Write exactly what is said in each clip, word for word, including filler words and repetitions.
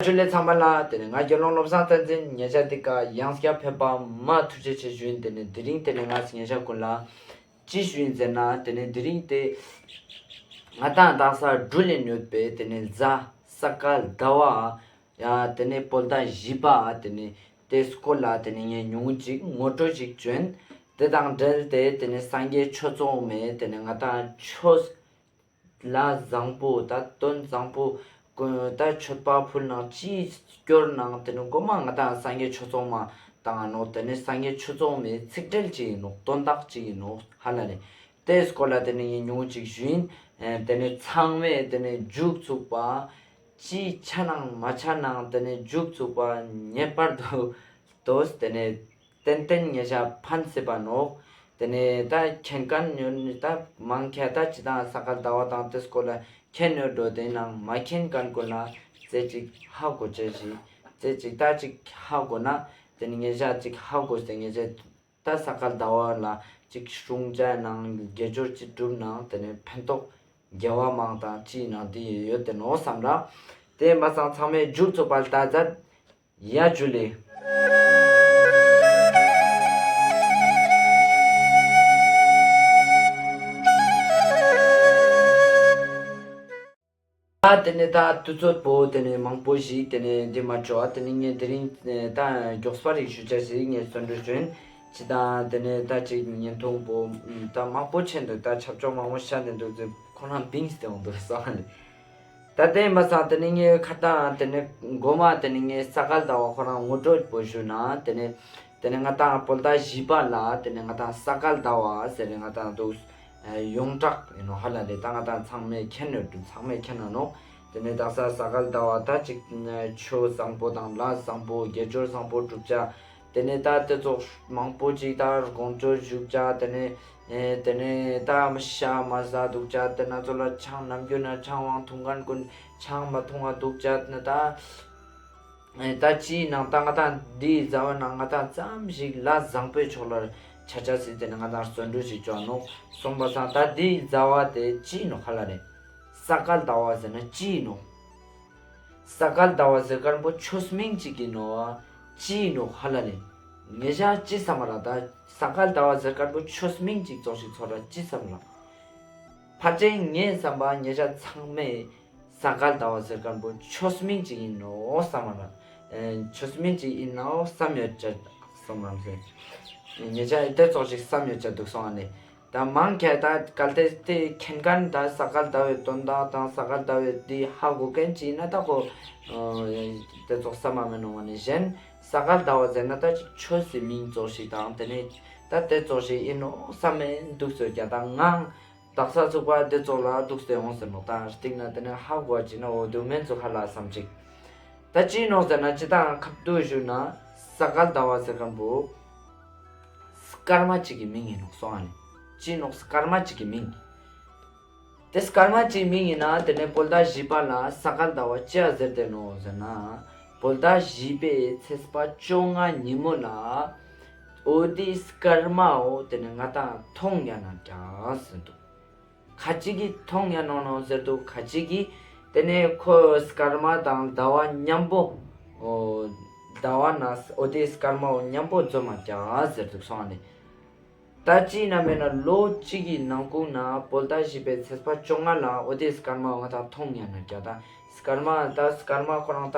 ཇུ་ལེ་ཚང་མ་ལ། ཏེ་ནེ་ང་དགེ་སློང་བློ་བཟང་བསྟན་འཛིན་ཉེ་ཞ་འདི་ཀ་ཡང་སྐྱར་ཕེབས་པ་མ་ཐུགས་རྗེ་ཆེ་ཞུ་ཡིན། ཏེ་ནེ་དེ་རིང་ཏེ་ནེ་ང་ཉེ་ཞ་ཀུན་ལ་ཅི་ཞུ་ཡིན་ཟེར་ན། ཏེ་ནེ་དེ་རིང་ཏེ་ང་དང་དག་ས་འགྲུལ་ལེན་ཡོད་པའི་ཏེ་ནེ་གཟའ་ས་ག་ཟླ་བ་ཡ་ཏེ་ནེ་བོད་ཟླ་བཞི་པ་ཏེ་ནེ་ཏེ་སྐོར་ལ་ཏེ་ནེ་ངས་ཉུང་ངུ་ཅིག་ངོ་སྤྲོད་ཅིག་བྱོན། ཏེ་དང་འབྲེལ་ཏེ་ཏེ་ནེ་སངས་རྒྱས་ཆོས་ཚོགས་མེད་ཏེ་ནེ་ང་དང་ཆོས་ལ་བཟང་པོ་ད་དོན་བཟང་པོ་ཀུན་ད་མཆོད་པ་ཕུལ་ནང་ཅི་སྐྱོར་ནང་ཏེ་ནེ་གོ་མ་ང་དང་སངས་རྒྱས་ཆོས་ཚོགས་མ་དང་ནོག་ཏེ་ནེ་སངས་རྒྱས་ཆོས་ཚོགས་མེད་ཚིག་འབྲེལ་ཅིག་ཡིན་ནོག་དོན་དག་ཅིག་ཡིན་ནོག་ཧ་ལ་ལེ། ཏེ་སྐོར་ལ་ཏེ་ནེ་ངས་ཉུང་ངུ་ཅིག་ཞུ་ཡིན། ཨེ་ཏེ་ནེ་ཚང་མས་ཏེ་ནེ་མཇུག་ཚུགས་པ་ཅི་ཆ་ནང་མ་ཆ་ནང་ཏེ་ནེ་མཇུག་ཚུགས་པ་ངེས་པར་དུ་ལྟོས། ཏེ་ནེ་ཏན་ཏན་ཉེ་ཞ་ཕན་སྲིད་པ་ནོག་ཏེ་ནེ་ད་མཁྱེན་མཁན་ཡོད་ནི་ད་མང་ཁྱེད་ད་ཅི་དང་ས་ག་ཟླ་བ་དང་ཏེ་སྐོར་ལ་མཁྱེན་ཡོད་འགྲོ། ཏེ་ནང་མ་མཁྱེན་མཁན་ཀུན་ལ་ཙེ་ཅིག་ཧ་གོ་ཅེས་ཤིག་ཙེ་ཅིག་ད་ཅིག་ཧ་གོ་ན་ཏེ་ནེ་ཉེ་ཞ་ཅིག་ཧ་གོ་སྟེ་ཉེ་ཞ་ད་ས་ག་ཟླ་བ་ལ་ཅིག་སྲུང་བྱ་ནང་དགེ་སྦྱོར་ཅིག་སྒྲུབ་ནང་ཏེ་ནེ་ཕན་ཐོགས་དགེ་བ་མང་དང་ཅི་ནང་འདི་ཡོད་དེ་ནོག་བསམ་ར། ཏེ་མ་སང་ཚང་མས་མཇུག་ཚུགས་པ་ལྟ་མཛད། ཡ་ཇུ་ལེ། ད་ཏེ་ནེ་ད་དུས་ཚོད་པོ་ཏེ་ནེ་མང་པོ་ཞིག་ཏེ་ནེ་འདི་མ་ཅོ་ཨ། ཏེ་ནེ་ངས་དེ་རིང་ད་མགྱོགས་པ་རིག་ཞུ་ཅེས་ཤིག་ངས་བརྩོན་འགྲུས་བྱོན། ཅི་དང་ཏེ་ནེ་ད་ཅིག་བརྙན་ཐུང་པོ་ད་མང་པོ་ཆེན་འདུག་ད་ཆབ་ཆོག་མང་པོ་ཤ་ནེ་འདུག་ཟེར་ཁོ་རང་བིངས་ཏེ་འོང་འདུག་སོང་ཨ་ལེ། ད་ཏེ་མ་སང་ཏེ་ནེ་ངས་ཁ་ཏང་ཏེ་ནེ་གོ་མ་ཏེ་ནེ་ངས་ས་ག་ཟླ་བ་ཁོ་རང་ངོ་སྤྲོད་པོ་ཞུ་ན་ཏེ་ནེ་ཏེ་ནེ་ང་དང་བོད་ཟླ་བཞི་པ་ལ་ཏེ་ནེ་ང་དང་ས་ག་ཟླ་བ་ཟེར་ནེ་ང་དང་འདུག་ཡོངས་གྲགས་ཡིན་ནོག་ཧ་ལ་ལེ། ད་ང་དང་ཚང་མས་མཁྱེན་ཡོད་དུ་ཚང་མས་མཁྱེན་ན་ནོག་ཏེ་ནེ་དག་ས་ས་ག་ཟླ་བ་ད་ཅིག་ཆོས་བཟང་པོ་དང་ལས་བཟང་པོ་དགེ་སྦྱོར་བཟང་པོ་སྒྲུབ་བྱ། ཏེ་ནེ་ད་ཏེ་ཙོགས་མང་པོ་ཅིག་ད་དགོངས་སྤྱོད་ཞུགས་བྱ། ཏེ་ནེ་ཨེ་ཏེ་ནེ་ད་མི་ཤ་མ་ཟ་འདུག་བྱ། ཏེ་ན་ཚོ་ལ་ཆང་ནམ་རྒྱུན་ན་ཆང་བང་འཐུང་མཁན་ཀུན་ཆང་མ་འཐུང་བ་འདུག་བྱ། ཏེ་ནེ་ད་ཨེ་ད་ཅི་ནང་ད་ང་དང་འདི་ཟླ་བ་ནང་ང་དང་ཙམ་ཞིག་ལས་བཟང་པོའི་ཕྱོགས་ལ་ཆ་ཆ་སི་ཏེ་ནེ་ང་དང་བརྩོན་འགྲུས་ཤིག་བྱོ་ནོག་སོང་པ་སང་ད་འདི་ཟླ་བ་ཏེ་ཅི་ནོག་ཧ་ལ་ལེ། ས་ག་ཟླ་བ་ཟེར་ན་ཅི་ནོག་ས་ག་ཟླ་བ་ཟེར་མཁན་པོ་ཆོས་མིང་ཅིག་ཡིན་ནོག་ཅི་ཡིན་ནོག་ཧ་ལ་ལེ། ངེད་ཅག་ཅི་བསམ་མ་ར་ད་ས་ག་ཟླ་བ་ཟེར་མཁན་པོ་ཆོས་མིང་ཅིག་ཙོགས་ཤིག་ཚོར་ར་ཅི་བསམ་ར། ཕལ་ཆེར་ངའི་བསམ་པ་ངེད་ཅག་ཚང་མས་ས་ག་ཟླ་བ་ཟེར་མཁན་པོ་ཆོས་མིང་ཅིག་ཡིན་ནོག་བསམ་མ་ར། ཨེ་ཆོས་མིང་ཅིག་ཡིན་ནོག་བསམ་ཡོད་ཅེས་བསམ་ར་ཟེར། ངེད་ཅག་ཏེ་ཙོགས་ཤིག་བསམ་ཡོད་ཅེས་འདུག་སོང་ཨ་ནི། ད་མང་ཁྱེད་ད་གལ་ཏེ་ཏེ་མཁྱེན་མཁན་ད་ས་ག་ཟླ་བའི་དོན་དག་དང་ས་ག་ཟླ་བའི་འདི་ཧ་གོ་མཁན་ཅིག་ཡིན་ན་ད་ཁོ་ཨ་ཏེ་ཙོགས་བསམ་མ་མེད་ནོག་ནི་གཞན་ས་ག་ཟླ་བ་ཟེར་ན་ད་ཅིག་ཆོས་སི་མིང་ཙོགས་ཤིག་དང་ཏེ་ནེ་ད་ཏེ་ཙོགས་ཤིག་ཡིན་ནོག་བསམ་མེད་འདུག་ཟེར་ཀྱང་ད་ངའང་དག་ས་ཚུག་པ་ཏེ་ཙོགས་ལ་འདུག་སྟེ་འོང་ཟེར་ནོག་ད་སྟིང་ན་ཏེ་ནེ་ཧ་གོ་བ་ཅིག་ན་འོ་འདུག་མེན་ཚུག་ཧ་ལ་བསམ་ཅིག་ད་ཅི་ནོག་ཟེར་ན་ཅི་དང་ཁབ་ཏུ་ཞུ་ན་ས་ག་ཟླ་བ་ཟེར་མཁན་པོ་སྐར་མ་གཅིག་གི་མིང་ཡིན་ནོག་སོང་ཨ་ནི། ཅི་ནོག་སྐར་མ་གཅིག་གི་མིང་། ཏེ་སྐར་མ་གཅིག་མིང་ཡིན་ན་ཏེ་ནེ་བོད་ཟླ་བཞི་པ་ལ་ས་ག་ཟླ་བ་ཅི་ཡ་ཟེར་ཏེ་ནོག་ཟེར་ན། བོད་ཟླ་བཞི་པའི་ཚེས་པ་བཅོ་ལྔ་ཉིན་མོ་ལ་འོ་དེ་སྐར་མ་བོ་ཏེ་ནེ་ང་དང་མཐོང་ཡ་ན་ཀྱག་ཟེར་འདུག་ཁ་ཅིག་གི་མཐོང་ཡ་ནོག་ནོག་ཟེར་འདུག་ཁ་ཅིག་གི་ཏེ་ནེ་ཁོ་སྐར་མ་དང་ཟླ་བ་མཉམ་པོ་འོ་ཟླ་བ་ན་འོ་དེ་སྐར་མ་བོ་མཉམ་པོ་འཛོམས་མ་ཀྱག་ཟེར་འདུག་སོང་ཨ་ནི། ད་ཅི་ན་མེད་ན་ལོ་གཅིག་གི་ནང་ཁུག་ན་བོད་ཟླ་བཞི་པའི་ཚེས་པ་བཅོ་ལྔ་ལ་འོ་དེ་སྐར་མ་བོ་ང་དང་མཐོང་ཡ་ན་ཀྱག་ད་སྐར་མ་ད་སྐར་མ་ཁོ་རང་ད་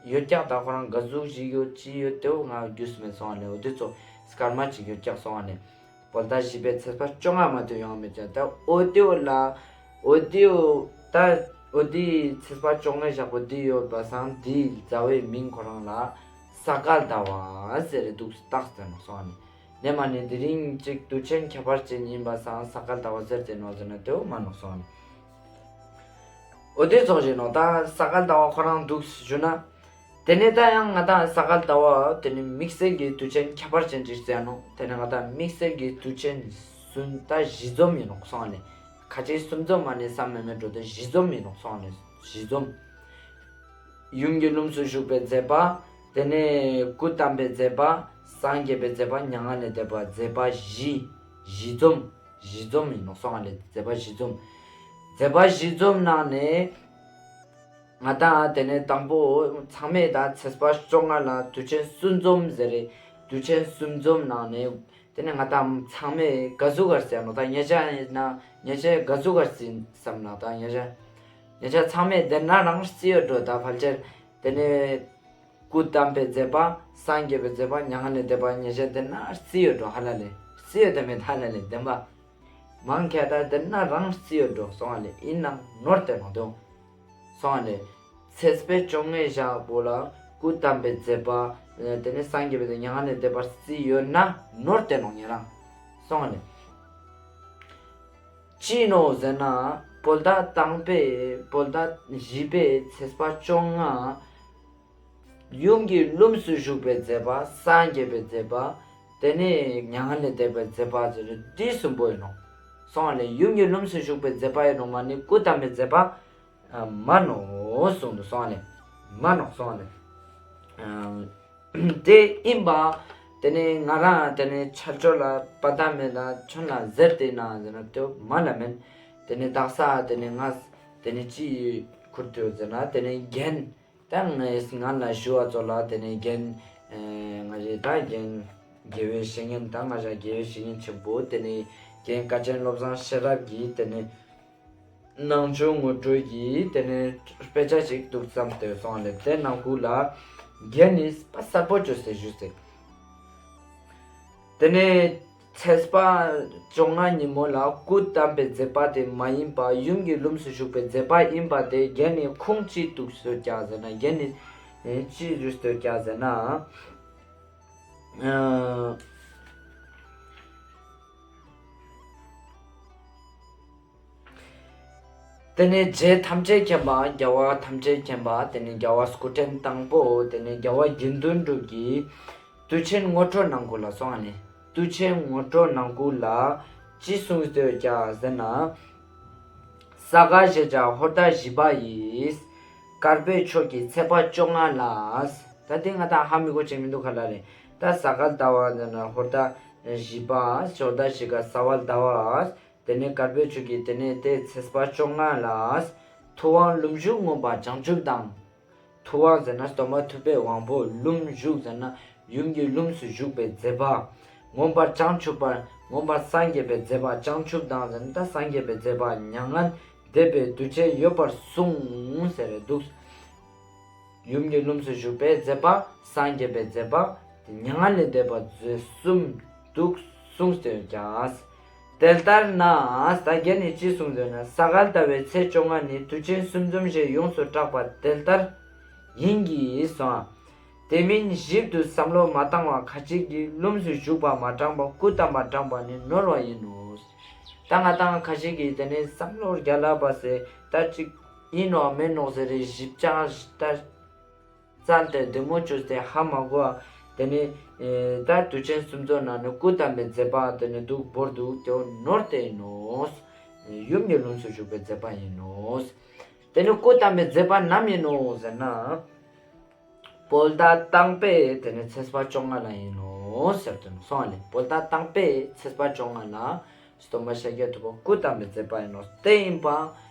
ཡོད་ཀྱག་ད་ཁོ་རང་ག་ཟུག་ཞིག་ཡོད་ཅི་ཡོད་ཏེ་བོ་ང་རྒྱུས་མེད་སོང་ཨ་ནི། འོ་དེ་ཙོགས་སྐར་མ་གཅིག་ཡོད་ཀྱག་སོང་ཨ་ནི། བོད་ཟླ་བཞི་པའི་ཚེས་པ་བཅོ་ལྔ་མ་ཐུག་ཡོང་མེད་ཀྱག་ད་འོ་དེ་བོ་ལ་འོ་དེ་བོ་ད་འོ་དེ་ཚེས་པ་བཅོ་ལྔའི་ཞག་པོ་དེ་ཡོད་པ་སང་དེའི་ཟླ་བའི་མིང་ཁོ་རང་ལ་ས་ག་ཟླ་བ་ཟེར་རེ་འདུག་བཏགས་ཟེར་ནོག་སོང་ཨ་ནི། ནེ་མ་ནེ་དེ་རིང་ཅིག་དུས་ཆེན་ཁྱད་པར་ཅན་ཡིན་པ་སང་ས་ག་ཟླ་བ་ཟེར་ཏེ་ནོག་ཟེར་ན་ཏེ་བོ་མ་ནོག་སོང་ཨ་ནི། འོ་དེ་ཙོགས་ཡིན་ནོག་ད་ས་ག་ཟླ་བ་ཁོ་རང་འདུག་ཞུ་ན། ཏེ་ནེ་ད་ཡང་ང་དང་ས་ག་ཟླ་བ་ཏེ་ནེ་དམིགས་བསལ་གྱི་དུས་ཆེན་ཁྱད་པར་ཅན་ཅིག་ཟེར་ནོག་ཏེ་ནེ་ང་དང་དམིགས་བསལ་གྱི་དུས་ཆེན་གསུམ་ད་བཞི་འཛོམས་ཡིན་ནོག་སོང་ཨ་ནི། ཁ་ཅིག་གསུམ་འཛོམས་མ་ནེ་བསམ་མེད་མེད་འགྲོ་ཏེ་བཞི་འཛོམས་ཡིན་ནོག་སོང་ཨ་ནི། བཞི་འཛོམས། ཡུམ་གྱི་ལྷུམས་སུ་ཞུགས་པའི་མཛད་པ། ཏེ་ནེ་སྐུ་བལྟམས་པའི་མཛད་པ། སངས་རྒྱས་པའི་མཛད་པ། མྱ་ངན་ལས་འདས་པ། མཛད་པ་བཞི། བཞི་འཛོམས། བཞི་འཛོམས་ཡིན་ནོག་སོང་ཨ་ནི། མཛད་པ་བཞི་འཛོམས། མཛད་པ་བཞི་འཛོམས་ནང་ནེ་ ང་དང་དེ་ནས་དང་པོ་ཚང་མས་ད་ཚེས་པ་བཅོ་ལྔ་ལ་དུས་ཆེན་གསུམ་འཛོམས་ཟེར་རེད། དུས་ཆེན་གསུམ་འཛོམས་ནང་ནས་དེ་ནས་ང་དང་ཚང་མས་ག་ཟུག་གར་ཟེར་ནོག་ད་ཉེ་ཆ་ཡིན་ན་ཉེ་ཆ་ག་ཟུག་གར་ཟེར་བསམ་ན་ད་ཉེ་ཆ་ཉེ་ཆ་ཚང་མས་དེ་ན་རང་རྩི་ཡོད་འགྲོ། ད་ཕལ་ཆེར་དེ་ནས་སྐུ་བལྟམས་པའི་མཛད་པ། སངས་རྒྱས་པའི་མཛད་པ། མྱ་ངན་ལས་འདས་པ། ཉེ་ཆ་དེ་ན་རྩི་ཡོད་འགྲོ། ཧ་ལ་ལེ་རྩི་ཡོད་དེ་མེད་ཧ་ལ་ལེ་བདེན་པ། མང་ཆེ་ད་དེ་ན་རང་རྩི་ཡོད་འགྲོ་སོང་བ་ལེ། ཡིན་ནའང་ནོར་ཏེ་མ་འདུག་སོང་བ་ལེ། ཚེས་པ་བཅོ་ལྔའི་ཞག་པོ་ལ་སྐུ་བལྟམས་པའི་མཛད་པ། དེ་ནས་སངས་རྒྱས་པའི་མཛད་པ། མྱ་ངན་ལས་འདས་པ་རྩི་ཡོད་ན་ནོར་ཏེ་ནོག་ཉེ་རང་སོང་བ་ལེ། ཅི་ནོག་ཟེར་ན་བོད་ཟླ་དང་པོའི་བོད་ཟླ་བཞི་པའི་ཚེས་པ་བཅོ་ལྔ། ཡུམ་གྱི་ལྷུམས་སུ་ཞུགས་པའི་མཛད་པ། སངས་རྒྱས་པའི་མཛད་པ། དེ་ནས་མྱ་ངན་ལས་འདས་པའི་མཛད་པ་ཟེར་ཏེ་འདི་གསུམ་པོ་ཡིན་ནོག་སོང་བ་ལེ། ཡུམ་གྱི་ལྷུམས་སུ་ཞུགས་པའི་མཛད་པ་ཡིན་ནོག་མ་ནི་སྐུ་བལྟམས་པའི་མཛད་པ་མན་ནོག་གསུངས་འདུག་སོང་བ་ལེ། མན་ནོག་སོང་བ་ལེ། དེ་ཡིན་པ། དེ་ནས་ང་རང་དེ་ནས་ཆ་ཅོ་ལ་པ་ད་མེད་ལ་ཁྱོད་ལ་ཟེར་ཏེ་ན་ཟེར་ན་དེ་མ་ལ་མེན། དེ་ནས་དག་ས་དེ་ནས་ང་དེ་ནས་ཅི་ཁུར་ཏེ་ཡོད་ཟེར་ན་དེ་ནས་རྒན། ད་ངས་ང་ལ་ཞུ་བ་ཚོ་ལ་དེ་ནས་རྒན། ང་རེ་ད་རྒན་དགེ་བའི་བཤེས་གཉེན། ད་ང་ཞ་དགེ་བའི་བཤེས་གཉེན་ཆེན་པོ་དེ་ནས་རྒན་དཀའ་ཆེན་བློ་བཟང་ཤེས་རབ་ཀྱིས་དེ་ནས་ནང་ཆོས་ངོ་སྤྲོད་ཀྱི་དེ་ནས་དཔེ་ཆ་ཞིག་འདུག་བརྩམས་ཏེ་སོང་བ་ལེ། དེ་ནང་ཁུལ་ལ་རྒན་ནི་པ་གསལ་པོ་བཅོས་ཏེ་ཞུས་ཏེ། དེ་ནས་ཚེས་པ་བཅོ་ལྔ་ཉིན་མོ་ལ་སྐུ་བལྟམས་པའི་མཛད་པ་དེ་མ་ཡིན་པ་ཡུམ་གྱི་ལྷུམས་སུ་ཞུགས་པའི་མཛད་པ་ཡིན་པ་དེ་རྒན་ནི་ཁུངས་ཅི་འདུག་ཟེར་ཀྱག་ཟེར་ན། རྒན་ནི་ཅི་ཞུས་ཏེ་ཀྱག་ཟེར་ན། དེ་ནས་རྗེ་ཐམས་ཅད་མཁྱེན་པ། རྒྱལ་བ་ཐམས་ཅད་མཁྱེན་པ། དེ་ནས་རྒྱལ་བ་སྐུ་ཕྲེང་དང་པོ། དེ་ནས་རྒྱལ་བ་དགེ་འདུན་གྲུབ་ཀྱི་དུས་ཆེན་ངོ་སྤྲོད་ནང་ཁུལ་ལ་སོང་བ་ནི། དུས་ཆེན་ངོ་སྤྲོད་ནང་ཁུལ་ལ་ཅི་གསུངས་ཏེ་ཀྱག་ཟེར་ན། ས་ག་ཞེས་བྱ་ཧོར་ཟླ་བཞི་པ་ཡི། དཀར་པོའི་ཕྱོགས་ཀྱི་ཚེས་པ་བཅོ་ལྔ་ལ། ད་དེ་ང་དང་ཧ་མི་གོ་ཅིག་མི་འདུག་ག་ལ་ལེ། ད་ས་ག་ཟླ་བ་ཟེར་ན་ཧོར་ཟླ་བཞི་པ། ཧོར་ཟླ་བཞི་ཀ་ས་བ་ཟླ་བ། དེ་ནས་དཀར་པོའི་ཕྱོགས་ཀྱི་དེ་ནས་དེ་ཚེས་པ་བཅོ་ལྔ་ལ། ཐུབ་དབང་ལྷུམས་བཞུགས་མངོན་པར་བྱང་ཆུབ་དང་། ཐུབ་དབང་ཟེར་ན་སྟོན་པ་ཐུབ་པའི་དབང་པོ། ལྷུམས་བཞུགས་ཟེར་ན་ཡུམ་གྱི་ལྷུམས་སུ་བཞུགས་པའི་མཛད་པ། མངོན་པར་བྱང་ཆུབ་པར་མངོན་པར་སངས་རྒྱས་པའི་མཛད་པ། བྱང་ཆུབ་དང་ཟེར་ན་ད་སངས་རྒྱས་པའི་མཛད་པ། མྱ་ངན་འདས་པའི་དུས་ཆེན་ཡོད་པར་གསུངས་ཟེར་རེ་འདུག་ཡུམ་གྱི་ལྷུམས་སུ་བཞུགས་པའི་མཛད་པ། སངས་རྒྱས་པའི་མཛད་པ། མྱ་ངན་ལས་འདས་པ་མཛད་གསུམ་འདུག་གསུངས་ཏེ་ཡོད་ཀྱག་དེ་ལྟར་ན་ད་རྒན་ནི་ཅི་གསུངས་ཏེ་ཡོད་ན། ས་ག་ཟླ་བའི་ཚེས་བཅོ་ལྔ་ནི་དུས་ཆེན་གསུམ་འཛོམས་ཞེས་ཡོངས་སུ་གྲགས་པ་དེ་ལྟར་ཡིན་གྱི་སོང་། དེ་མིན་ཞིབ་ཏུ་བསམ་བློ་མ་བཏང་བ་ཁ་ཅིག་གིས་ལྷུམས་སུ་ཞུགས་པ་མ་དྲངས་པ་སྐུ་བལྟམས་པ་དྲངས་པ་ནི་ནོར་བ་ཡིན་ནོ། ད་ང་དང་ཁ་ཅིག་གིས་དེ་ནས་བསམ་བློ་རྒྱལ་ལ་བ་སེ་ད་ཅིག་ཡིན་ནོག་མེན་ནོག་ཟེར་རེ་ཞིབ་ཆ་ལྟ། བཙལ་ཏེ་བདེ་མོ་བཅོས་ཏེ་ཧ་མ་གོ་བ། དེ་ནས་ད་དུས་ཆེན་གསུམ་འཛོམས་ནང་ནས་སྐུ་བལྟམས་པའི་མཛད་པ་དེ་ནས་འདུག་བོར་འདུག་དེ་བོ་ནོར་ཏེ་ཡིན་ནོ། ཡུམ་གྱི་ལྷུམས་སུ་ཞུགས་པའི་མཛད་པ་ཡིན་ནོ། དེ་ནས་སྐུ་བལྟམས་པའི་མཛད་པ་ནམ་ཡིན་ནོ་ཟེར་ན། བོད་ཟླ་དང་པོའི་དེ་ནས་ཚེས་པ་བཅོ་ལྔ་ལ་ཡིན་ནོ་ཟེར་དུ་སོང་བ་ལེ། བོད་ཟླ་དང་པོའི་ཚེས་པ་བཅོ་ལྔ་ལ་སྟོན་པ་ཤཱཀྱ་ཐུབ་པ་སྐུ་བལྟམས་པའི་མཛད་པ་ཡིན་ནོ། དེ་ཡིན་པ་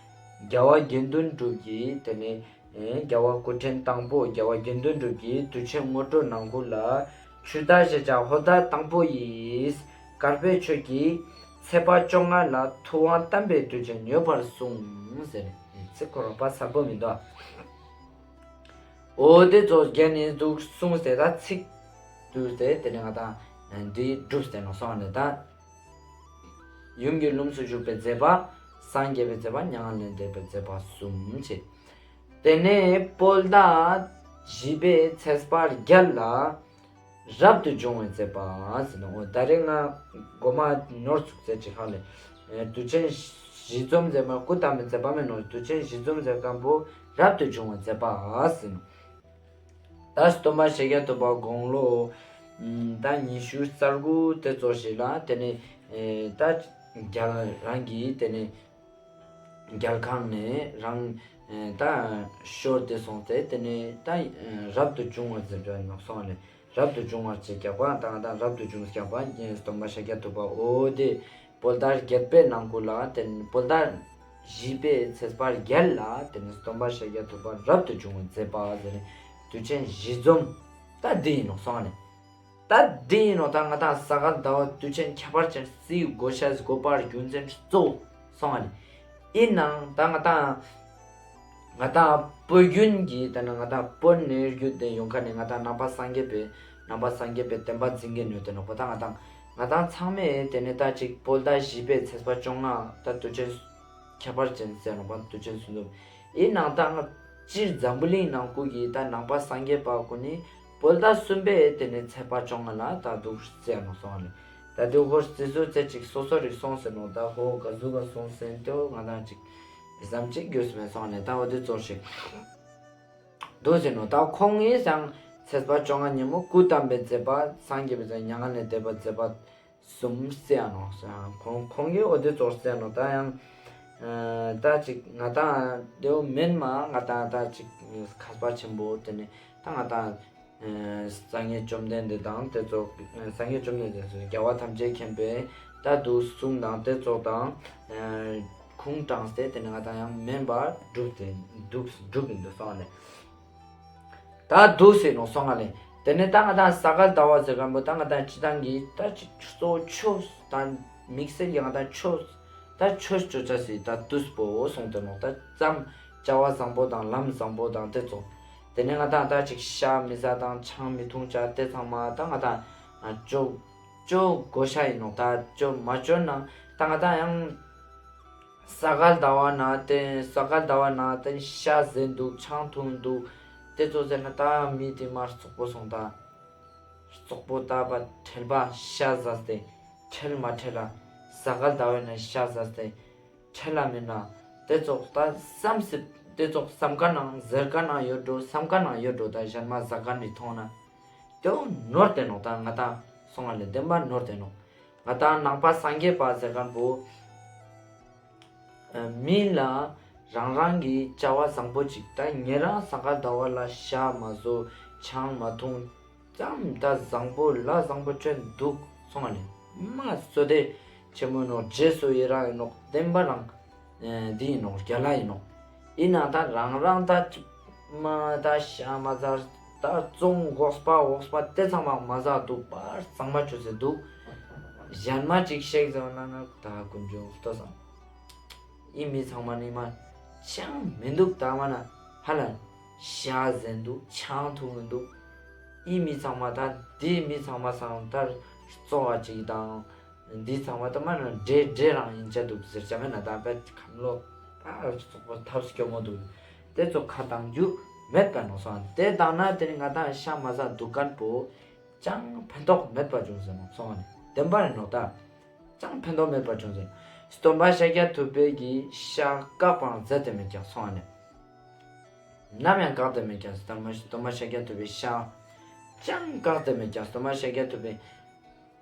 རྒྱལ་བ་དགེ་འདུན་གྲུབ་ཀྱི་དེ་ནས་ཨེ་རྒྱལ་བ་སྐུ་ཕྲེང་དང་པོ་རྒྱལ་བ་དགེ་འདུན་གྲུབ་ཀྱི་དུས་ཆེན་ངོ་སྤྲོད་ནང་ཁུལ་ལ། ཆུ་ཟླ་ཞེས་བྱ་ཧོར་ཟླ་དང་པོ་ཡི། དཀར་པོའི་ཕྱོགས་ཀྱི་ཚེས་པ་བཅོ་ལྔ་ལ་ཐུབ་དབང་བལྟམས་པའི་དུས་ཆེན་ཡོད་པར་གསུངས་ཟེར། ཚིག་ཁོ་རང་པ་གསལ་པོ་མི་འདུག་འོ་དེ་ཚོ་རྒྱན་ནི་འདུག་གསུངས་ཏེ་ད་ཚིག་འདུག་སྟེ་དེ་ནས་ང་དང་འདི་སྒྲུབ་སྟེ་ནོ་སོང་ནས་ད། ཡུམ་གྱི་ལྷུམས་སུ་ཞུགས་པའི་མཛད་པ། སངས་རྒྱས་པའི་མཛད་པ། མྱ་ངན་ལས་འདས་པའི་མཛད་པ་གསུམ་བྱས། དེ་ནས་བོད་ཟླ་བཞི་པའི་ཚེས་པ་བརྒྱད་ལ་རབ་ཏུ་བྱུང་བའི་མཛད་པ་ཟེར་ནོ། འོ་ད་རེས་ང་གོ་མ་ནོར་ཚུགས་ཚེ་ཅིག་ཧ་ལས། དུས་ཆེན་བཞི་འཛོམས་མཛད་པ་སྐུ་བལྟམས་པའི་མཛད་པ་མེན་ནོ། དུས་ཆེན་བཞི་འཛོམས་མཛད་སྐབས་པོ་རབ་ཏུ་བྱུང་བའི་མཛད་པ་ཟེར་ནོ། ད་སྟོན་པ་ཤཱཀྱ་ཐུབ་པ་དགུང་ལོ་ད་ཉི་ཤུ་རྩ་དགུ་དེ་ཙོགས་ཤིག་ལ་དེ་ནས་ད་རྒྱལ་རང་གི་དེ་ནས་རྒྱལ་ཁང་ནས་རང་ད་ཤོར་ཏེ་སོང་སྟེ་དེ་ནས་ད་རབ་ཏུ་བྱུང་བ་ཟེར་བ་ནོག་སོང་བ་ལས་རབ་ཏུ་བྱུང་བར་ཅེས་སྐྱག་པ་དང་ད་རབ་ཏུ་བྱུང་སྐྱག་པ་སྟོན་པ་ཤཱཀྱ་ཐུབ་པ་འོ་དེ་བོད་ཟླ་བརྒྱད་པའི་ནང་ཁུལ་ལ་དེ་བོད་ཟླ་ བཞི་པའི་ཚེས་པ་བརྒྱད་ལ་དེ་ནི་སྟོན་པ་ཤཱཀྱ་ཐུབ་པ་རབ་ཏུ་བྱུང་བའི་མཛད་པ་ཟེར་ནས་དུས་ཆེན་བཞི་འཛོམས་ད་འདི་ཡིན་ནོག་སོང་ནས། ད་འདི་ཡིན་ནོག་ད་ང་དང་ས་ག་ཟླ་བ་དུས་ཆེན་ཁྱད་པར་ཅན་སི་དགོས་ཤེས་དགོས་པ་རྒྱུ་མཚན་གཙོ་བོ་སོང་ནས། ཡིན་ནའང་ད་ང་དང་ང་དང་བོད་བརྒྱུད་ཀྱི་ད་ནི་ང་དང་བོད་ནས་བརྒྱུད་དེ་ཡོང་མཁན་ནི་ང་དང་ནང་པ་སངས་རྒྱས་པའི་ནང་པ་སངས་རྒྱས་པའི་བསྟན་པ་འཛིན་མཁན་ཡོད་དེ་ནོག་པ། ད་ང་དང་ང་དང་ཚང་མས་དེ་ནས་ད་ཅིག་བོད་ཟླ་བཞི་པའི་ཚེས་པ་བཅོ་ལྔ་ད་དུས་ཆེན་ཁྱད་པར་ཅན་ཟེར་ནོག་པ། དུས་ཆེན་གསུམ་འཛོམས་ཡིན་ནའང་ད་ང་སྤྱིར་འཛམ་བུ་གླིང་ནང་ཁུལ་གྱི་ད་ནང་པ་སངས་རྒྱས་པ་ཀུན་ནི་བོད་ཟླ་གསུམ་པའི་དེ་ནས་ཚེས་པ་བཅོ་ལྔ་ལ་ད་འདུག་ཟེར་ནོག་སོང་ནས། ད་དེ་ཧོར་རྩི་སུ་ཚེ་ཅིག་སོ་སོ་རིག་སོང་ཟེར་ནོག་ད་ཧོ་ག་ཟུག་ག་སོང་ཟེར་དེ་ང་དང་ཅིག་བསམ་ཅིག་དགོས་མེད་སོང་ནས། ད་འོ་དེ་ཚོར་ཞིག་འདུག་ཟེར་ནོག་ད་ཁོང་ངི་སང་ཚེས་པ་བཅོ་ལྔ་ཉིན་མོ་སྐུ་བལྟམས་པའི་མཛད་པ་སངས་རྒྱས་པའི་མཛད་མྱ་ངན་ལས་འདས་པའི་མཛད་པ་གསུམ་ཟེར་ནོག་ཁོང་ཁོང་གིས་འོ་དེ་ཚོར་ཟེར་ནོག་ད་ཡང་ཨ་ད་ཅིག་ང་དང་དེའོ་མེན་མ་ང་དང་ད་ཅིག་མཁས་པ་ཆེན་པོ་དེ་ནས་ད་ང་དང་ཨ་སངས་རྒྱས་བཅོམ་ལྡན་འདས་དང་དེ་ཚོ་ཨ་སངས་རྒྱས་བཅོམ་ལྡན་འདས་སུ་རྒྱལ་བ་ཐམས་ཅད་མཁྱེན་པས་ད་འདུག་གསུངས་དང་དེ་ཚོ་དང་ཨ་ཁུངས་དྲངས་ཏེ་དེ་ནས་ང་དང་ཡང་མེན་པར་སྒྲུབ་སྟེ་འདུག་སྒྲུབ་ཡིན་འདུག་སོང་ནས། ད་འདུག་ཟེར་ནོག་སོང་ང་ལེ། དེ་ནས་ད་ང་དང་ས་ག་ཟླ་བ་ཟེར་མཁན་པོ་ད་ང་དང་སྤྱིར་བཏང་གི་ད་ཅིག་གཙོ་བོ་ཆོས་དང་དམིགས་བསལ་གྱི་ང་དང་ཆོས་ད་ཆོས་ཅོ་ཅེས་སི་ད་དུས་པོ་སོང་སྟེ་ནོག་ད་ཙམ་བྱ་བ་བཟང་པོ་དང་ལམ་བཟང་པོ་དང་དེ་ཚོ། དེ་ནས་ང་དང་ད་ཅིག་ཤ་མི་ཟ་དང་ཆང་མི་འཐུང་ཅེས་དེ་ཚང་མ་ད་ང་དང་ཨ་ཅོ་ཅོ་དགོས་ཤེས་ཡིན་ནོག་ད་ཅོ་མ་ཅོ་ན་ད་ང་དང་ཡང་ས་ག་ཟླ་བ་ན་དེ་ས་ག་ཟླ་བ་ན་དེ་ཤ་ཟ་འདུག་ཆང་འཐུང་འདུག་དེ་ཚོ་ཟེར་ན་ད་མི་དེ་མ་རྩོག་པོ་སོང་ད། རྩོག་པོ་ད་པ་ཁྲེལ་པ་ཤ་ཟ་སྟེ་ཁྲེལ་མ་ཁྲེལ་ལ་ས་ག་ཟླ་བ་ན་ཤ་ཟ་སྟེ་ཁྲེལ་ལ་མེད་ན་དེ་ཚོགས་ད་བསམ་སྲིད་དེ་ཚོགས་བསམ་མཁན་ནང་ཟེར་མཁན་ནང་ཡོད་འགྲོ་བསམ་མཁན་ནང་ཡོད་འགྲོ་ད་གཞན་མ་ཟ་མཁན་ནི་མཐོང་ན་དེའོ་ནོར་ཏེ་ནོག་ད་ང་དང་སོང་ང་ལེ་བདེན་པ་ནོར་ཏེ་ནོག་ང་དང་ནང་པ་སངས་རྒྱས་པ་ཟེར་མཁན་པོ། ཨ་མི་ལ་རང་རང་གི་བྱ་བ་བཟང་པོ་ཅིག་ད་ཉེ་རང་ས་ག་ཟླ་བ་ལ་ཤ་མ་ཟོ་ཆང་མ་འཐུང་ཙམ་ད་བཟང་པོ་ལ་བཟང་པོ་ཅོ་འདུག་སོང་ང་ལེ། མ་བསོད་བདེ་ཆེན་མོ་ནོག་རྗེས་སུ་ཡི་རང་ཡིན་ནོག་བདེན་པ་རང་ཨ་འདི་ཡིན་ནོག་རྒྱ་ལ་ཡིན་ནོག་ཡིན་ནའང་ད་རང་རང་ད་ཅིག་མ་ད་ཤ་མ་ཟ་ད་བཙོང་འགོག་པ་འོག་པ་དེ་ཚང་མ་མ་ཟ་འདུག་པར་གཙང་མ་ཅོས་སེ་འདུག་གཞན་མ་ཅིག་ཤེག་ཟེར་བ་ན་ན་ད་ཀུན་འབྱུང་ལྟོས་སམ། ཨི་མི་ཚང་མ་ནི་མ་ཅང་མི་འདུག་ད་མ་ན་ཧ་ལ་ཤ་ཟ་འདུག་ཆང་འཐུང་འདུག་ཨི་མི་ཚང་མ་ད་དེ་མི་ཚང་མ་སང་ད་རྩོག་པ་ཅིག་དང་འདི་ཚང་མ་ད་མ་ན་འདྲེ་འདྲེ་རང་ཡིན་ཆ་འདུག་ཟེར་ཆ་མེད་ན་ད་པད་ཁམས་ལོག་ད་རྩོག་པོ་ཐབས་སྐྱོ་མོ་འདུག་དེ་ཚོ་ཁ་བཏང་རྒྱུ་མེད་པ་ནོག་སོང་། དེ་བཏང་ན་དེ་ནི་ང་ད་ཤ་མ་ཟ་འདུག་མཁན་པོ་ཅང་ཕན་ཐོགས་མེད་པ་བྱུང་ཟེར་ནོག་སོང་ནི་བདེན་པ་རེད་ནོག་ད་ཅང་ཕན་ཐོགས་མེད་པ་བྱུང་ཟེར། སྟོན་པ་ཤཱཀྱ་ཐུབ་པའི་གི་ཤ་བཀག་པའང་མཛད་དེ་མེད་ཀྱག་སོང་ནི། ནམ་ཡང་བཀག་སྟེ་མེད་ཀྱག་སྟོན་པ་སྟོན་པ་ཤཱཀྱ་ཐུབ་པའི་ཤ་ཅང་བཀག་སྟེ་མེད་ཀྱག་སྟོན་པ་ཤཱཀྱ་ཐུབ་པའི་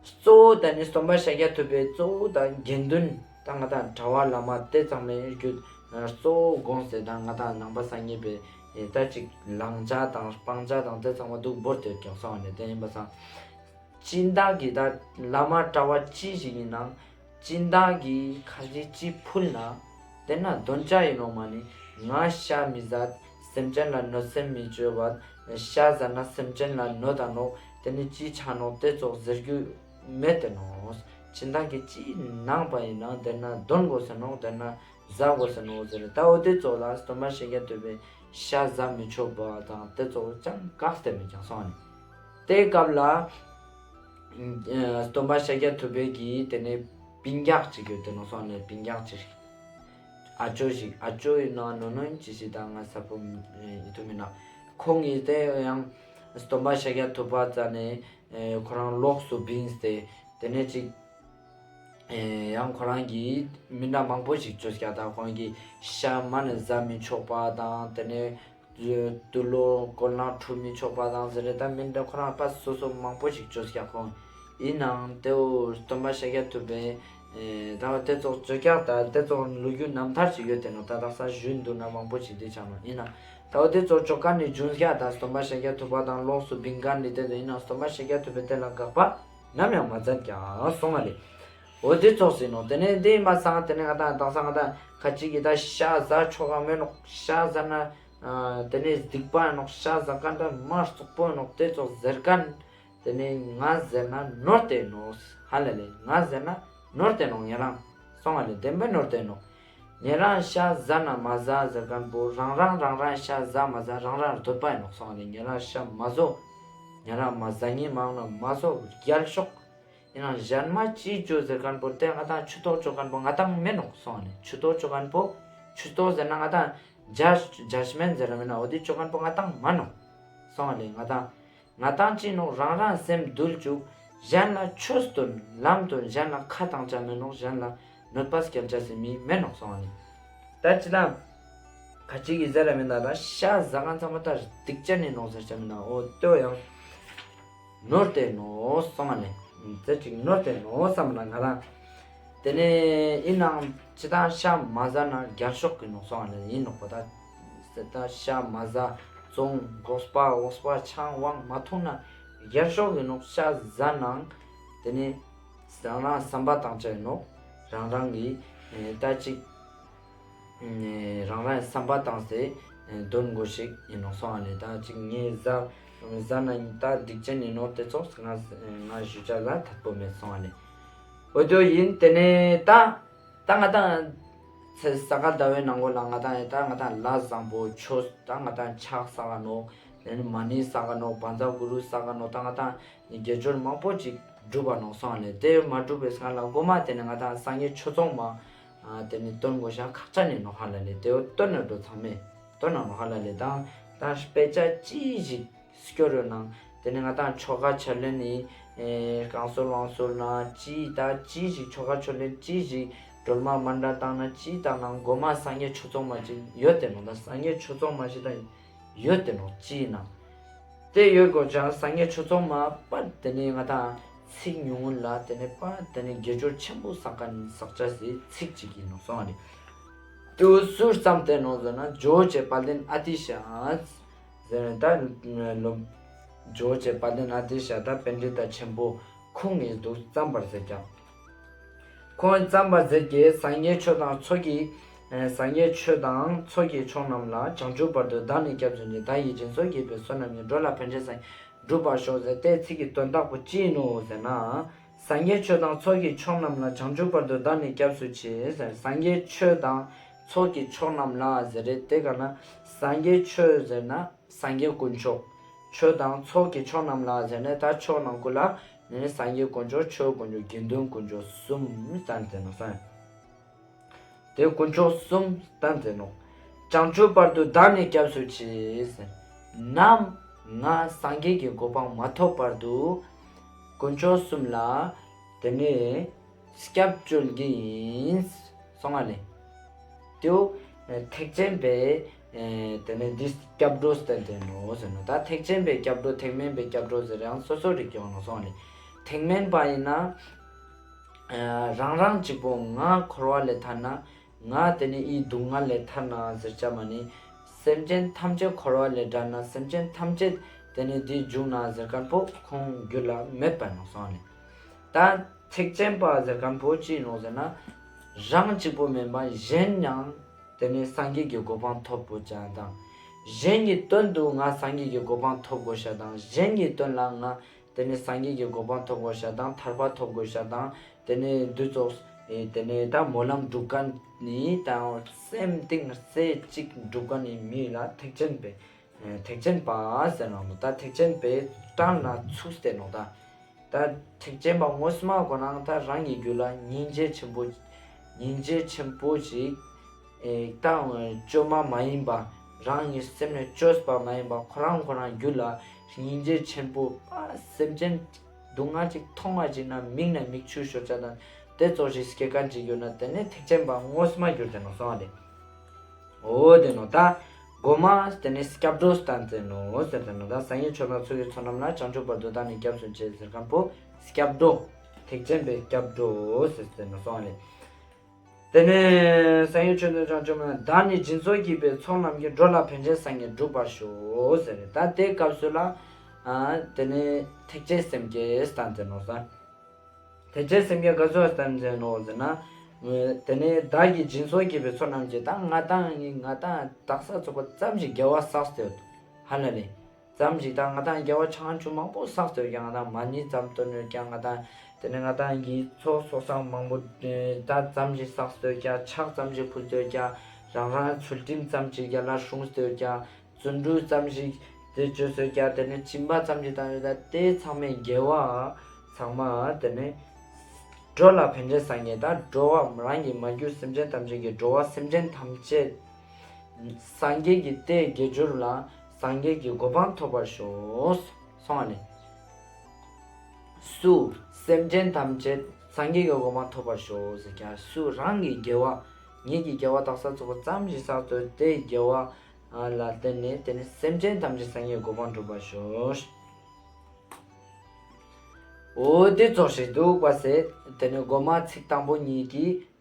གཙོ་བོ་ད་ནི་སྟོན་པ་ཤཱཀྱ་ཐུབ་པའི་གཙོ་བོ་དང་དགེ་འདུན་ད་ང་དང་གྲྭ་པ་བླ་མ་དེ་ཚང་མའི་རྒྱུད་གཙོ་བོ་དགོངས་ཏེ་ད་ང་དང་ནང་པ་སངས་རྒྱས་པའི་ད་ཅིག་བླང་བྱ་དང་སྤང་བྱ་དང་དེ་ཚང་མ་འདུག་བོར་ཏེ་ཀྱག་སོང་ནི་དེ་ཡིན་པ་སང་། སྦྱིན་བདག་གི་ད་བླ་མ་གྲྭ་པ་ཅི་ཞིག་ཡིན་ནའང་སྦྱིན་བདག་གི་ཁ་ཅིག་ཅི་ཕུལ་ན་དེ་ན་དོན་ཅི་ཡིན་ནོག་མ་ནི་ང་ཤ་མི་ཟ་སེམས་ཅན་ལ་གནོད་སེམས་མི་བཅོ་བ་ཤ་ཟ་ན་སེམས་ཅན་ལ་གནོད་ད་ནོག་དེ་ནི་ཅི་ཆ་ནོག་དེ་ཚོགས་ཟེར་རྒྱུ་མེད་དེ་ནོག་སྦྱིན་བདག་གི་ཅི་གནང་པ་ཡིན་ནའང་དེ་ན་དོན་དགོས་ཟེར་ནོག་དེ་ན་ཟ་དགོས་ཟེར་ནོག་ཟེར་ད་འོ་དེ་ཚོགས་ལ་སྟོན་པ་ཤཱཀྱ་ཐུབ་པའི་ཤ་ཟ་མི་ཆོག་པ་དང་དེ་ཚོགས་ཅང་བཀག་སྟེ་མེད་ཀྱག་སོང་ནི། དེ་སྐབས་ལ་ཨ་སྟོན་པ་ཤཱཀྱ་ཐུབ་པའི་གི་དེ་ནས་སྤུན་ཀྱག་ཅིག་ཡོད་དེ་ནོག་སོང་ནི་སྤུན་ཀྱག་ཅིག་ཨ་ཅོ་ཞིག་ཨ་ཅོ་ཡིན་ན་ནོ་ནོ་ཡིན་ཅི་ཞིག་ད་ང་ས་ཕོ་ཡིད་དུ་མི་ན་ཁོང་གིས་དེ་ཡང་སྟོན་པ་ཤཱཀྱ་ཐུབ་པ་རྩ་ནས་ཁོ་རང་ལོགས་སུ་བིངས་ཏེ་དེ་ནས་ཅིག་ཨེ་ཡང་ཁོ་རང་གིས་མི་འདྲ་མང་པོ་ཞིག་བཅོས་ཀྱག་ད་ཁོང་གིས་ཤ་མ་ནི་ཟ་མི་ཆོག་པ་དང་དེ་ནས་དུག་ལོག་གོ་ལ་འཁྲུ་མི་ཆོག་པ་དང་ཟེར་རེ་ད་མི་འདྲ་ཁོ་རང་པ་སོ་སོ་མང་པོ་ཞིག་བཅོས་ཀྱག་ཁོང་ཡིན་ནའང་དེའོ་སྟོན་པ་ཤཱཀྱ་ཐུབ་པས་ཨེ་ད་བ་དེ་ཚོགས་བཅོས་ཀྱག་ད་དེ་ཚོགས་ལོ་རྒྱུས་རྣམ་ཐར་ཞིག་ཡོད་དེ་ནོག་ད་དག་ས་ཞུས་འདུག་ན་མང་པོ་ཞིག་དེ་ཆགས་ནོག་ཡིན་ན་ད་བ་དེ་ཚོགས་བཅོས་ཀ་ནི་བྱུང་ཀྱག་ད་སྟོན་པ་ཤཱཀྱ་ཐུབ་པ་དང་ལོགས་སུ་བིང་ཀ་ནི་དེ་ཚོ་ཡིན་ནའང་སྟོན་པ་ཤཱཀྱ་ཐུབ་པས་དེ་ལ་དགག་པ་ནམ་ཡང་མ་མཛད་ཀྱག་སོང་བ་ལེ། འོ་དེ་ཙོགས་ཡིན་ནོག། དེ་ནས་དེ་མ་ཚད་དེ་ནས་ང་དང་དེང་སང་ང་དང་ཁ་ཅིག་གི་ད་ཤ་ཟ་ཆོག་ག་མེད་ནོག། ཤ་ཟ་ན་ཨ་དེ་ནས་སྡིག་པ་ཡིན་ནོག། ཤ་ཟ་མཁན་ད་མ་རྩོག་པོ་ཡིན་ནོག། དེ་ཙོགས་ཟེར་མཁན་དེ་ནས་ང་ཟེར་ན་ནོར་ཏེ་ནོག། ཧ་ལ་ལེ། ང་ཟེར་ན་ནོར་ཏེ་ནོག། ཉེ་རང་སོང་ང་ལེ། བདེན་པའི་ནོར་ཏེ་ནོག། ཉེ་རང་ཤ་ཟ་ན་མ་ཟ་ཟེར་མཁན་པོ་རང་རང་རང་རང་ཤ་ཟ་མ་ཟ་རང་རང་འདོད་པ་ཡིན་ནོག། སོང་ང་ལེ། ཉེ་རང་ཤ་མ་ཟོ། ཉེ་རང་མ་ཟ་ཉེ་མང་ན་མ་ཟོ། རྒྱལ་ཤོག། ཡིན་ནའང་གཞན་མ་ཅིག་ཅོ་ཟེར་མཁན་པོ་དེ་ང་དང་ཆུ་ཏོག་ཅོ་མཁན་པོ་ང་དང་མེན་ནོག། སོང་ང་ལེ། ཆུ་ཏོག་ཅོ་མཁན་པོ་ཆུ་ཏོག་ཟེར་ན་ང་དང་ཇཇ་ཇཇ་མེན་ཟེར་ར་མེན་ན། འོ་དེ་ཅོ་མཁན་པོ་ང་དང་མ་ནོག། སོང་ང་ལེ། ང་དང་ང་དང་ཅི་ནོག། རང་རང་སེམས་འདུལ་བཅུག། གཞན་ལ་ཆོས་སྟོན་ལམ་སྟོན། གཞན་ལ་ཁ་བཏང་ཆ་མེན་ནོག། གཞན་ལ་གནོད་པ་སྐྱལ་ཆ་སི་མི་མེན་ནོག། སོང་ང་ལེ། ད་ཅི་དང་ཁ་ཅིག་གི་ཟེར་ར་མེན་ན། ད་ཤ་ཟ་མཁན་ཚང་མ་ད་སྡིག་ཅན་ཡིན་ནོག་ཟེར་ཆ་མེན་ན། འོ་དེ་ཡང་ནོར་ཏེ་ནོག། སོང་ང་ལེ། ཙེ་ཅིག་ནོར་ཏེ་ནོག་བསམ་ན་ང་དང་། དེ་ནས་ཡིན་ནའང་ཅི་དང་ཤ་མ་ཟ་ན་རྒྱལ་ཤོག་གི་ནོག། སོང་ང་ལེ། ཡིན་ནོག་པ། ད་ད་ཤ་མ་ཟ། བཙོང་། སྒོག་པ་འོག་པ་ཆང་བང་མ་འཐུང་ན་རྒྱལ་ཤོག་གི་ནོག། ཤ་ཟ་ནའང་དེ་ནས་རང་རང་བསམ་པ་བཏང་ཆ་ཡིན་ནོག། རང་རང་གི་ཨེ་ད་ཅིག་ཨེ་རང་རང་བསམ་པ་བཏང་སྟེ་ཨེ་འདོན་དགོས་ཤིག་ཡིན་ནོག། སོང་ང་ལེ། ད་ཅིག་ངས་ཟ་ཟ་ན་ད་སྡིག་ཅན་ཡིན་ནོག། དེ་ཙོགས་ང་ང་ཞུ་ཆ་ལ་ཐད་པོ་མེད། སོང་ང་ལེ། འོ་དེ་ཡིན། དེ་ནས་ད་ད་ང་དང་ཚེ་ས་ག་ཟླ་བའི་ནང་གོ་ལ་ང་དང་ད་ང་དང་ལས་བཟང་པོ་ཆོས་ད་ང་དང་ཕྱག་བསགས་ནོག། དེ་ནས་མ་ཎི་བསགས་ནོག། བཛྲ་གུ་རུ་བསགས་ནོག། ད་ང་དང་དགེ་སྦྱོར་མང་པོ་ཅིག་སྒྲུབ་པ་ནོག། སོང་ང་ལེ། དེ་མ་སྒྲུབ་པའི་སྔ་ལ་མགོ་མ་དེ་ནས་ང་དང་སངས་རྒྱས་ཆོས་ཚོགས་མ་ཨ་དེ་ནས་འདོན་དགོས་ཤ་ཁག་ཅན་ཡིན་ནོག། ཧ་ལ་ལེ། དེ་བོ་འདོན་ན་འགྲོ་ཚང་མས་འདོན་ན་ནོག། ཧ་ལ་ལེ། ད་ད་དཔེ་ཆ་ཅི་ཞིག་སྐྱོར་ཡོད་ནང་དེ་ནས་ང་དང་ཆོ་ག་ཕྱག་ལེན་ནི་ཨེ་བསྐང་གསོལ་དབང་གསོལ་ན་ཅི་ད་ཅི་ཞིག་ཆོ་ག་ཕྱག་ལེན་ཅི་ཞིག་སྒྲོལ་མ་མཎྜལ་བཏང་ན་ཅི་བཏང་ན་མགོ་མ་སངས་རྒྱས་ཆོས་ཚོགས་མ་ཅིག་ཡོད་དེ་ནོག། ད་སངས་རྒྱས་ཆོས་ཚོགས་མ་ཞིག་ད་ཡོད་དེ་ནོག། ཅི་ཡིན་ན། དེ་ཡོད་དགོས་ཅང་སངས་རྒྱས་ཆོས་ཚོགས་མ་པ་དེ་ནས་ང་དང་ཚིག་ཉུང་ངུན་ལ་དེ་ནས་པ་དེ་ནས་དགེ་སྦྱོར་ཆེན་པོ་བསགས་མཁན་བསགས་ཆ་སི་ཚིག་ཅིག་ཡིན་ནོག། སོང་ང་ལེ། དེ་བོ་སུས་བརྩམས་ཏེ་ནོག་ཟེར་ན་ཇོ་བོ་རྗེ་དཔལ་ལྡན་ཨ་ཏི་ཤ་ཟེར་ན་ད་ལོ་ཇོ་བོ་རྗེ་དཔལ་ལྡན་ཨ་ཏི་ཤ་ད་པཎྜི་ཏ་ཆེན་པོ་ཁོང་ངི་འདུག་བརྩམས་པར་མཛད་ཀྱང་། ཁོང་བརྩམས་པར་མཛད་ཀྱི་སངས་རྒྱས་ཆོས་དང་ཚོགས་ཀྱི་ཨེ་སངས་རྒྱས་ཆོས་དང་ཚོགས་ཀྱི་མཆོག་རྣམས་ལ། བྱང་ཆུབ་བར་དུ་བདག་ནི་སྐྱབས་སུ་མཆི། བདག་ཡིད་སྦྱིན་སོགས་བགྱིས་པའི་བསོད་ནམས་ཀྱིས། འགྲོ་ལ་ཕན་ཕྱིར་སངས་རྒྱས་འགྲུབ་པར་ཤོག་ཟེར་ཏེ་ཚིག་གི་དོན་དག་པོ་ཅི་ཡིན་ནོག་ཟེར་ན། སངས་རྒྱས་ཆོས་དང་ཚོགས་ཀྱི་མཆོག་རྣམས་ལ། བྱང་ཆུབ་བར་དུ་བདག་ནི་སྐྱབས་སུ་མཆི་ཟེར། སངས་རྒྱས་ཆོས་དང་ཚོགས་ཀྱི་མཆོག་རྣམས་ལ་ཟེར་རེད། དེ་ག་ན་སངས་རྒྱས་ཆོས་ཟེར་ན་སངས་རྒྱས་དཀོན་མཆོག། ཆོས་དང་ཚོགས་ཀྱི་མཆོག་རྣམས་ལ་ཟེར་ནས་ད་མཆོག་རྣམས་ཀུན་ལ་ནི་སངས་རྒྱས་དཀོན་མཆོག། ཆོས་དཀོན་མཆོག། དགེ་འདུན་དཀོན་མཆོག་གསུམ་བསྟན་ཏེ་ནོག་སོང་། དེ་དཀོན་མཆོག་གསུམ་བསྟན་ཏེ་ནོག། བྱང་ཆུབ་བར་དུ་བདག་ནི་སྐྱབས་སུ་མཆི་ཟེར། ནམ་ང་སངས་རྒྱས་ཀྱི་གོ་འཕང་མ་ཐོབ་བར་དུ་དཀོན་མཆོག་གསུམ་ལ་དེ་ནས་སྐྱབས་བཅོལ་གྱི་ཡིན། སོང་ང་ལེ། དེ་བོ་ཐེག་ཆེན་པའི་ཨེ་དེ་ནས་འདི་སྐྱབས་འགྲོ་བསྟན་ཏེ་ནོག་ཟེར་ནོག། ད་ཐེག་ཆེན་པའི་སྐྱབས་འགྲོ་ཐེག་དམན་པའི་སྐྱབས་འགྲོ་ཟེར་ཡང་སོ་སོ་རིགས་ཀྱང་ནོག། སོང་ང་ལེ། ཐེག་དམན་པ་ཡིན་ན་ཨེ་རང་རང་གཅིག་པོ་ང་འཁོར་བ་ལས་ཐར་ན། ང་དེ་ནས་འི་སྡུག་བསྔལ་ལས་ཐར་ན་ཟེར་ཆ་མ་ནི། སེམས་ཅན་ཐམས་ཅད་འཁོར་བ་ལས་བསྒྲལ་ན། སེམས་ཅན་ཐམས་ཅད་དེ་ནས་འདི་འཇུག་ན་ཟེར་མཁན་པོ་ཁོང་རྒྱུད་ལ་མེད་པ་ནོག། སོང་ང་ལེ། ད་ཐེག་ཆེན་པ་ཟེར་མཁན་པོ་ཅི་ནོག་ཟེར་ན། རང་གཅིག་པོ་མིན་པ་གཞན་ཡང་དེ་ནས་སངས་རྒྱས་ཀྱི་གོ་འཕང་ཐོབ་དགོས་ཤ་དང་། གཞན་གྱི་དོན་དུ་ང་སངས་རྒྱས་ཀྱི་གོ་འཕང་ཐོབ་དགོས་ཤ་དང་། གཞན་གྱི་དོན་ལ་ང་དེ་ནས་སངས་རྒྱས་ཀྱི་གོ་འཕང་ཐོབ་དགོས་ཤ་དང་། ཐར་པ་ཐོབ་དགོས་ཤ་དང་། དེ་ནས་འདི་ཙོགས་ཨེ་དེ་ནས་ད་སྨོན་ལམ་སྒྲུབ་མཁན་ནི་ད་སེམས་གཏིང་རྩེ་གཅིག་སྒྲུབ་མཁན་ནི་མི་ལ་ཐེག་ཆེན་པའི་ཨེ་ཐེག་ཆེན་པ་ཟེར་ནོག། ད་ཐེག་ཆེན་པའི་གྲངས་ལ་ཚུད་དེ་ནོག། ད་ད་ཐེག་ཆེན་པ་ངོ་མ་གོ་ན་ད་རང་གི་རྒྱུད་ལ་སྙིང་རྗེ་ཆེན་པོ་སྙིང་རྗེ་ཆེན་པོ་ཞིག་ཨེ་ད་བཅོས་མ་མ་ཡིན་པ། རང་གི་སེམས་ནས་བཅོས་པ་མ་ཡིན་པ། ཁོ་རང་ཁོ་རང་རྒྱུད་ལ་སྙིང་རྗེ་ཆེན་པོ་པ། སེམས་ཅན་སྡུག་བསྔལ་ཅིག་མཐོང་བ་ཅིག་ན་མིག་ནས་མིག་ཆུ་ཤོར་ཆ་དང་དེ་ཙོགས་ཞིག་སྐྱེ་མཁན་ཅིག་ཡོད་ན་དེ་ནས་ཐེག་ཆེན་པ་ངོ་མ་གྱུར་ཏེ་ནོག། སོང་ང་ལེ། འོ་དེ་ནོག། ད་མགོ་མ་དེ་ནས་སྐྱབས་འགྲོ་བསྟན་ཏེ་ནོག་ཟེར་ཏེ་ནོག། ད་སངས་རྒྱས་ཆོས་དང་ཚོགས་ཀྱི་མཆོག་རྣམས་ལ། བྱང་ཆུབ་བར་དུ་བདག་ནི་སྐྱབས་སུ་མཆི་ཟེར་མཁན་པོ་སྐྱབས་འགྲོ། ཐེག་ཆེན་པའི་སྐྱབས་འགྲོ་ཟེར་ཏེ་ནོག། སོང་ང་ལེ། དེ་ནས་སངས་རྒྱས་ཆོས་དང་བྱང་ཆུབ་ན་བདག་ནི་སྦྱིན་སོགས་བགྱིས་པའི་ཚོགས་རྣམས་ཀྱིས། འགྲོ་ལ་ཕན་ཕྱིར་སངས་རྒྱས་འགྲུབ་པར་ཤོག་ཟེར། ད་དེ་སྐབས་སུ་ལ་ཨ་དེ་ནས་ཐེག་ཆེན་སེམས་བསྐྱེད་བསྟན་ཏེ་ནོག་ས། དེ་ཅེས་སེམས་བསྐྱེད་ག་ཟུག་བཏང་ཟེར་ནོག་ཟེར་ན། དེ་ནས་བདག་གིས་སྦྱིན་སོགས་བགྱིས་པའི་ཚོགས་རྣམས་ཀྱིས། ད་ང་དང་ངི་ང་དང་དག་ས་ཚུག་པ་ཙམ་ཞིག་དགེ་བ་བསགས་ཏེ་ཡོད། ཧ་ལ་ལེ། ཙམ་ཞིག་ད་ང་དང་དགེ་བ་ཆུང་ཆུང་མང་པོ་བསགས་ཏེ་ཡོད་ཀྱང་ང་དང་མ་ཎི་ཙམ་བཏོན་ཡོད་ཀྱང་ང་དང་དེ་ནས་ང་དང་གི་ཚོགས་གསོག་སང་མང་པོ་ད་ཙམ་ཞིག་བསགས་ཏེ་ཡོད་ཀྱང་ཕྱག་ཙམ་ཞིག་ཕུལ་ཏེ་ཡོད་ཀྱང་རང་རང་ཚུལ་ཁྲིམས་ཙམ་ཞིག་རྒྱ་ལ་སྲུང་སྟེ་ཡོད་ཀྱང་། བརྩོན་འགྲུས་ཙམ་ཞིག་དེ་བཅོས་སོ་ཀྱང་དེ་ནས་སྦྱིན་པ་ཙམ་ཞིག་བཏང་ཡོད་ད་དེ་ཚང་མའི་དགེ་བ་ཚང་མ་དེ་ནས་འགྲོ་ལ་ཕན་ཕྱིར་སངས་རྒྱས་ད་འགྲོ་བ་རང་གི་མ་གྱུར་སེམས་ཅན་ཐམས་ཅད་ཀྱི་འགྲོ་བ་སེམས་ཅན་ཐམས་ཅད་སངས་རྒྱས་ཀྱི་དེ་དགེ་སྦྱོར་ལ་སངས་རྒྱས་ཀྱི་གོ་འཕང་ཐོབ་པར་ཤོག་སོང་བ་ནི། སུ་སེམས་ཅན་ཐམས་ཅད་སངས་རྒྱས་ཀྱི་གོ་འཕང་ཐོབ་པར་ཤོག་ཟེར་ཀྱང་སུ་རང་གི་དགེ་བ་ངེད་ཀྱི་དགེ་བ་དག་ས་ཚུག་པ་ཙམ་ཞིག་བསགས་ཏེ་དེ་དགེ་བ་ལ་བརྟེན་ནས་དེ་ནི་སེམས་ཅན་ཐམས་ཅད་སངས་རྒྱས་གོ་འཕང་འགྲུབ་པར་ཤོག་འོ་དེ་ཙོགས་ཤིག་འདུག་པ་ཟེར། དེ་ནི་འགོ་མ་ཚིག་དང་པོ་གཉིས་ཀྱིས་